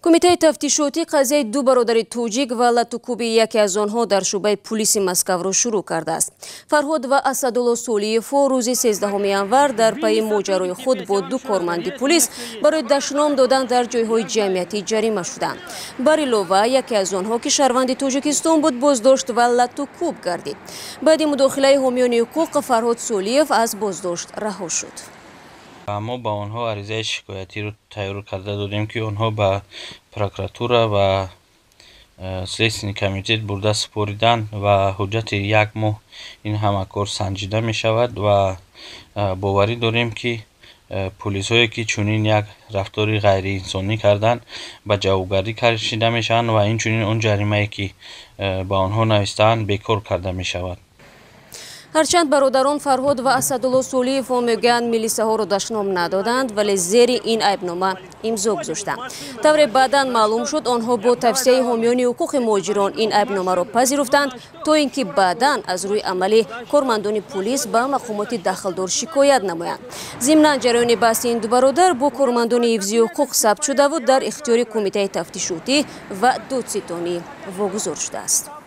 Кумитаи тафтишотӣ қазияи ду бародари тоҷик ва латукӯби яке аз онҳо дар шӯъбаи пулиси Москавро шурӯъ кардааст. Фарҳод ва Асадулло Солиевҳо рӯзи 13 январ дар пайи моҷарои худ бо ду корманди пулис барои дашном додан дар ҷойҳои ҷамъиятӣ ҷарима шуданд. Бар илова, яке аз онҳо, ки шаҳрванди Тоҷикистон буд, боздошт ва латукӯб гардид. Баъди мудохилаи ҳомиёни ҳуқуқ Фарҳод Солиев аз боздошт раҳо шуд. Мо ба онҳо аризаи шикоятиро тайёр карда додем, ки онҳо ба прокуратура ва Следственный комитет бурда супориданд ва ҳуҷҷати як моҳ ин ҳама кор санҷида мешавад ва боварӣ дорем, ки пулисҳое, ки чунин як рафтори ғайриинсонӣ карданд, ба ҷавобгарӣ кашида мешаванд ва инчунин он ҷаримае, ки ба онҳо навиштаанд, бекор карда мешавад. Ҳарчанд бародарон Фарҳод ва Асадулло Солиевҳо мегӯянд, милисаҳоро дашном надоданд, вале зери ин айбнома имзо гузоштанд. Тавре баъдан маълум шуд, онҳо бо тавсияи ҳомиёни ҳуқуқи муҳоҷирон ин айбномаро пазируфтанд, то ин ки баъдан аз рӯи амали кормандони пулис ба мақомоти дахлдор шикоят намоянд. Зимнан, ҷараёни баҳси ин ду бародар бо кормандони ҳифзи ҳуқуқ сабт шудаву дар ихтиёри Кумитаи тафтишотӣ ва додситонӣ вогузор шудааст.